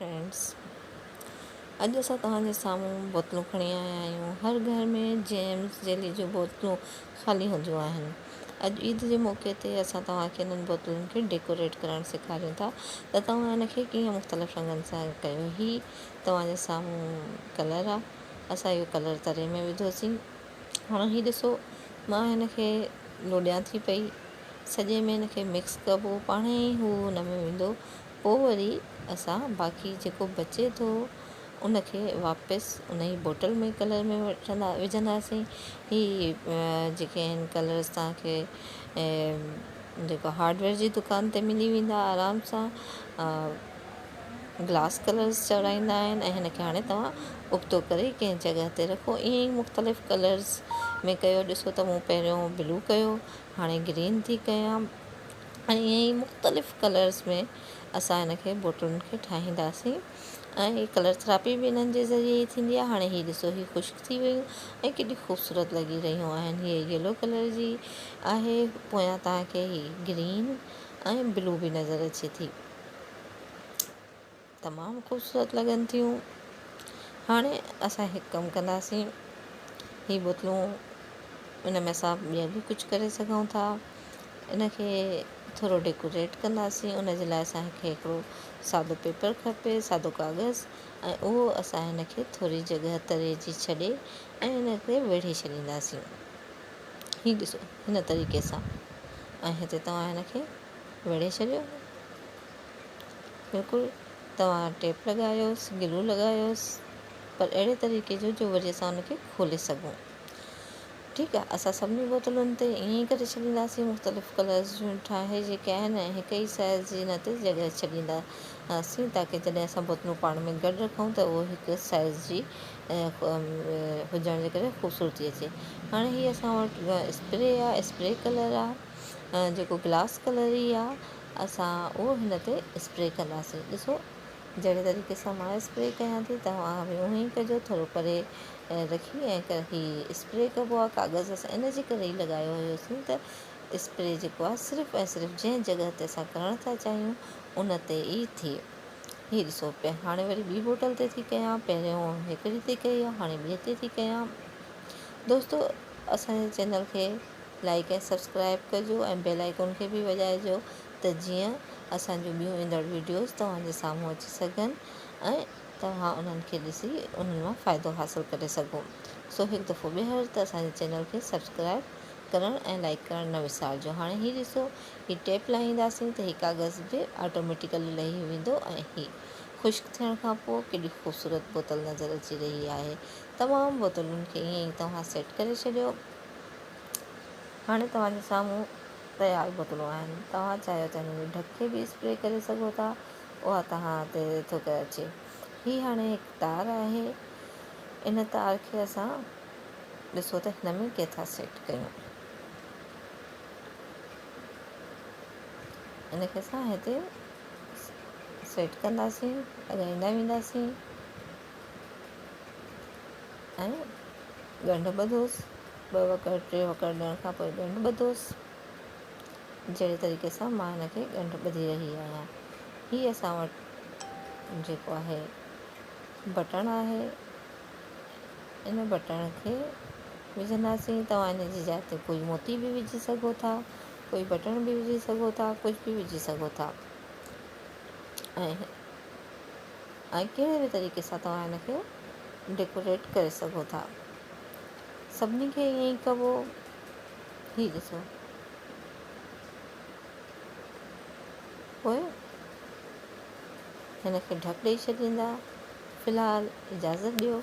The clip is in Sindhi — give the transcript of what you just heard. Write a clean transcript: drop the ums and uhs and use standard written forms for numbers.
فرينڊس اڄ اسان توهان جي سامهون بوتلون کڻي آيا آهيون هر گهر ۾ جيمس جيلي جون بوتلون خالي هونديون آهن اڄ عيد جي موقعي تي اسان توهان کي انهن بوتلن کي ڊيڪوريٽ ڪرڻ سيکاريون ٿا ته توهان ان کي ڪيئن مختلف رنگن سان ڪيو هي توهان جي سامهون ڪلر آهي اسان اهو ڪلر تري ۾ وڌوسين هاڻي هي ڏسو مان هن کي لوڏيان ٿي پئي سڄي ۾ هن کي مڪس ڪبو پاڻ ئي هو هن ۾ ويندو پوء وري اسان باقي جيڪو بچي ٿو ان کي واپس ان ئي بوٽل ۾ ڪلر ۾ وٺندا وجهنداسين هي جيڪي آهن ڪلرس توهان کي جيڪو هارڊويئر جي دڪان تي ملي ويندا آرام سان گلاس ڪلرس چورائيندا آهن ۽ هن کي هاڻي توهان ابتو ڪري ڪنهن جڳهه تي رکو ائين ئي مختلف ڪلرس ۾ ڪيو ڏسو ته مون پهريون بلو ڪيو هاڻي گرين ٿي ڪيان ۽ ائين ئي مختلف ڪلرس ۾ اسان هن کي بوٽلن کي ٺاهينداسين ۽ ڪلر ٿراپي به انهن جي ذريعي ئي ٿيندي آهي هاڻي هي ڏسو هي خشڪ ٿي ويون ۽ ڪيڏي خوبصورت لڳي رهيون آهن هي يلو ڪلر جي آهي پويان توهان کي هي گرين ۽ بلو به نظر اچي ٿي تمام خوبصورت لڳن ٿيون. هاڻي اسان هڪ ڪم ڪنداسين هي بوتلون ان ۾ اسان ٻيو به ڪجهه ڪري سگهون ٿا ان کي ٿورو ڊيڪوريٽ ڪنداسين ان جي لاء اسان کي هڪڙو سادو پيپر کپي سادو ڪاغذ ۽ اهو اسان هن کي ٿوري جڳهه تري جي ڇڏي ۽ هن کي ويڙهي ڇڏينداسين هي ڏسو هن طريقي سان ۽ هتي توهان هن کي ويڙهي ڇڏيو بلڪل توهان ٽيپ لڳايوس گلو لڳايوس پر اهڙي طريقي جو جو وري اسان ان کي کولي سگهون ٺيڪ آهي اسان سڀني بوتلن تي ائين ئي ڪري ڇڏينداسين مختلف ڪلرس جون ٺاهي جيڪي آهن ۽ هڪ ئي سائز جي هن تي جڳهه ڇڏينداسين تاڪي جڏهن اسان بوتلون پاڻ ۾ گڏ رکون ته اهو هڪ سائز جي هجڻ جي ڪري خوبصورتي اچي هاڻي هي اسان وٽ اسپري آهي اسپري ڪلر آهي جيڪو گلاس ڪلر ئي آهي اسان اهو هن تي اسپري ڪنداسين ڏسو جهڙي طريقي سان مان اسپري ڪيان ٿي توهان به اونئين ئي ڪجو ٿورو پري رکي ۽ هي اسپري ڪبو آهي ڪاغذ اسان ان جي ڪري ئي لڳايو هيوسين ته اسپري جيڪو آهي صرف ۽ صرف جنهن جڳهه تي اسان ڪرڻ ٿا چاهيون ان تي ئي ٿئي هي ڏسو پيا هاڻي وري ٻي بوٽل تي ٿي ڪيان پهريون هڪڙي تي ڪئي آهي هاڻي ٻي تي ٿي ڪيان دوستو اسان جي چينل کي لائيڪ ۽ سبسڪرائيب ڪجو ۽ بيل آئيڪون کي به وڄائجو ته جيئن اسان جون ٻيون ايندڙ وڊيوز توهان جي سامهون اچي سگهن ۽ توهان انهن کي ڏسي انهن مان فائدو حاصل ڪري سگهو سو هڪ دفعو ٻيهر ته اسان جي چينل کي سبسڪرائيب ڪرڻ ۽ لائيڪ ڪرڻ نه وسارجو هاڻي هي ڏسو هي ٽيپ لاهينداسين ته هي ڪاغذ به آٽوميٽيڪلي لهي ويندو ۽ هي خشڪ ٿيڻ کان پوء ڪيڏي خوبصورت بوتل نظر اچي رهي آهي تمام بوتلن کي ائين ئي توهان سيٽ ڪري ڇڏيو هاڻي توهان جي سامهون تيار بوتلون آهن. توهان چاهيو ته هن جي ڍڪ کي به اسپري ڪري سگهو ٿا. اها توهان تي ٿو اچي. هي هاڻي هڪ تار آهي. ان تار کي اسان ڏسو ته هن ۾ ڪيئن ٿا سيٽ ڪيون. ان کي اسان هتي سيٽ ڪنداسين، لڳائيندا وينداسين. ۽ ڳنڍ ٻڌوس، ٻه وڪڙ ٽي وڪڙ ڏيڻ کان پوء ڳنڍ ٻڌوس، جهڙي طريقي سان مان هن کي ڳنڍ ٻڌي رهي آهيان. هي اسان وٽ جيڪو آهي بٽڻ آهي، ان بٽڻ کي وجهنداسين، توهان ان جي جاء تي ڪوئي موتي به وجهي سگهو ٿا، ڪوئي بٽڻ به وجهي سگهو ٿا، ڪجهه به وجهي سگهو ٿا ۽ ۽ ڪهڙي به طريقي سان توهان هن کي ڊيڪوريٽ ڪري سگهو ٿا. سڀني کي ائين ئي ڪبو. هي ڏسو. پوء هن کي ڍڪ ڏئي ڇڏيندا. في الحال اجازت ڏيو.